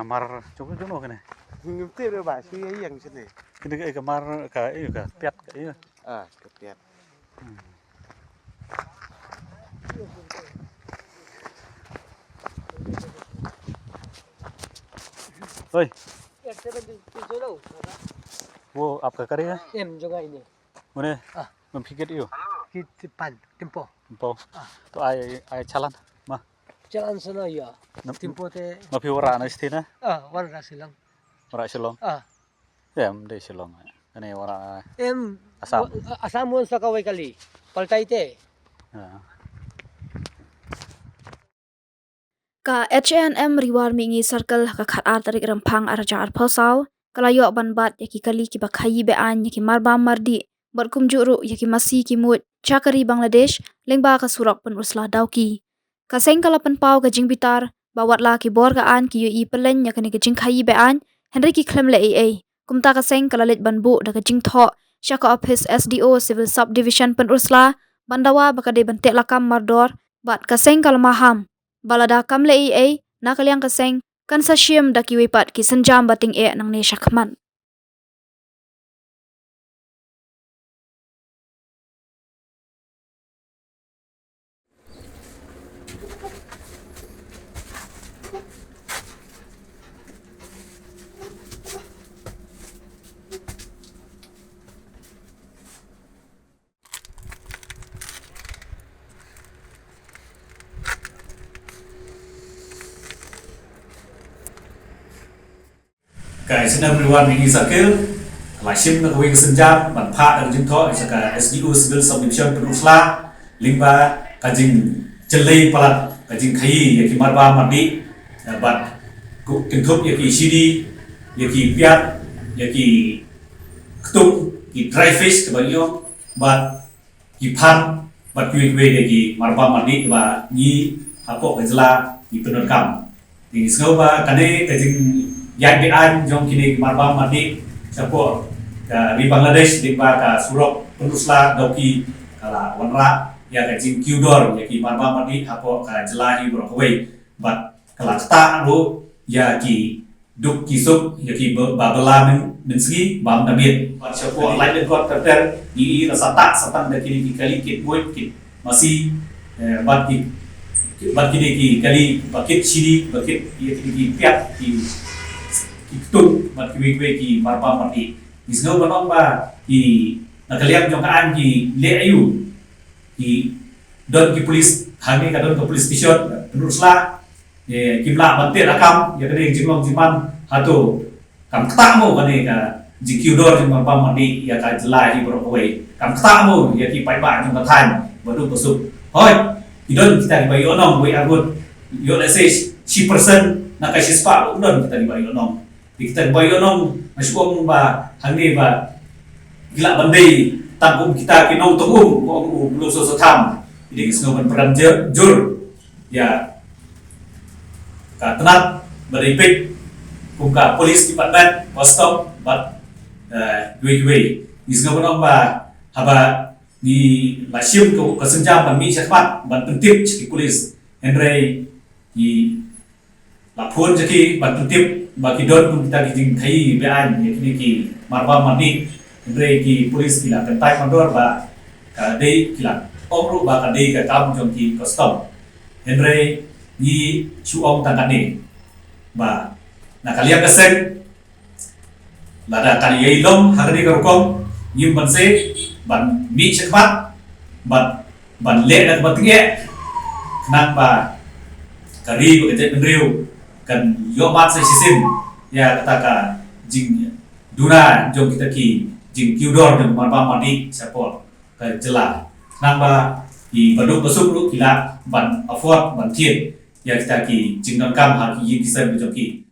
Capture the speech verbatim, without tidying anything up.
Mar, jong, jong no kane. Ngim tip re ba, shu ïa ïeng shane. Kane ka, ka mar, ka, eh, ka piat, ka, eh. Ah, ka piat. Oi. वो आपका करेगा? Em, jong ai ne. Mane? Ah. Ngam phi kit ïa u? Kit pan, tempo. Tempo. Ah. To ai, ai challan. Ma. Challan sana ïa. Nam-, tempo te. Ma phi wara na stina? Ah, wara Shillong. Wara Shillong. Ah. Em, de Shillong. Kane wara. Em, Assam. Wa-, Assam wan sa kawei kali. Paltai te. Ah. Ka H A N M Ri War Mihngi Circle ha ka khat ar tarik Rymphang arhajar arphew saw, ka la ïoh ban bat ïa ki kali kiba khaïi be-aiñ ïa ki marbam mardih, bad kumjuh ruh ïa ki masi ki muid sha ka ri Bangladesh, lyngba ka surok Pynursla Dawki. Ka seng ka la pynpaw ka jingbitar ba watla ki bor ka aiñ ki ïohi pyllein ïa kane ka jingkhaïi be-aiñ, hynrei ki khlem leh ei ei. Kumta ka seng ka la leit ban buh da ka jingthoh sha ka ophis S D O Civil Subdivision Pynursla, ban dawa ba ka dei ban teh lakam mardor, bad ka seng ka la maham ba lada kam leh ei ei na ka liang ka seng, kan sa shim da kiwei pat ki sienjam ba tyngeh nangne shakhmat. Ka H A N M Ri War Mihngi Circle ka la shim na kawei ka sienjam ban phah da ka jingthoh sha ka S D O Civil Subdivision Pynursla, lyngba ka jingjyllei palat ka jingkhaïi ïa ki marbam mardih, eh, bad ku-, kynthup ïa ki shini, ïa ki piat, ïa ki ktung, ki dry fish kaba ngi ong, bad ki phan bad kiwei kiwei de ki marbam mardih ba ngi hapoh ka jylla ngi pyndonkam. Ngi sngew ba kane ka jingïaid be-aiñ jong kine ki marbam mardih shapoh ka ri Bangladesh lyngba ka surok Pynursla Dawki ka la wanrah ïa ka jingkiew dor ïa ki marbam mardih hapoh ka jylla hi baroh kawei. Bad ka la ktah ruh ïa ki duk ki suk ïa ki ba, ba bylla myn, mynsngi bym da miet. Bad shapoh Laitlyngkot ter ter ngi i la sa tah sa tang da kine ki kali kit muid kit masi, eh, bad ki, bad kine ki kali ba kit shini ba kit ïa kine ki piat ki, ki ktung bad kiwei kiwei ki marbam mardih. Ngi sngew ban ong ba ki na ka liang jong ka aiñ ki leh aïu. Ki don ki police, hangne ka don ka police station Pynursla, eh, kim lah ban teh lakam ïa kane ka jinglong jingman. Hato kam ktah mo kane ka jingkiew dor jong ki marbam mardih ïa ka jylla hi baroh kawei? Kam ktah mo ïa ki paidbah jong ka thaiñ ba duk ba suk? Hooid, ki don kita kiba ïoh nong, wei arngut, ïoh lehse shi percent na ka shispah ruh don kita kiba ïoh nong. Te kita kiba ïoh nong, nga shu ong ba hangne ba ki lah ban dei tang kum kita ki nongtong um, ong u Blue Soso Tham. Ki dei ki sngew ban pyrkhat jur, jur ïa ka tnat ba dei peit kum ka police department, custom bad, eh, kiwei kiwei. Ngi sngew ban ong ba haba ngi la shim ka, ka sienjam ban mih shakhmat ban pyntip sha ki police, hynrei ngi la phone sha ki ban pyntip ba ki don kum kita ki jingkhaïi be-aiñ ïa kine ki marbam mardih. Hynrei ki police ki la kyntait mardor ba ka dei, ki la ong ruh ba ka dei ka kam jong ki custom. Hynrei ngi shu ong tang katne ba na ka liang ka seng, lada kan ïai long ha kane ka rukom, ngim banse ban mih shakhmat bad ban leh da kaba tyngeh, khnang ba ka ri bad ka jaitbynriew kan ïohmad sa shisien ïa kata ka jingduna jong kita ki jingkiew dor jong ki marbam mardih shapoh ka jylla, khnang ba ki baduk basuk ruh ki lah ban afford ban thied ïa kita ki jingdonkam ha ki ïing ki sem jong ki.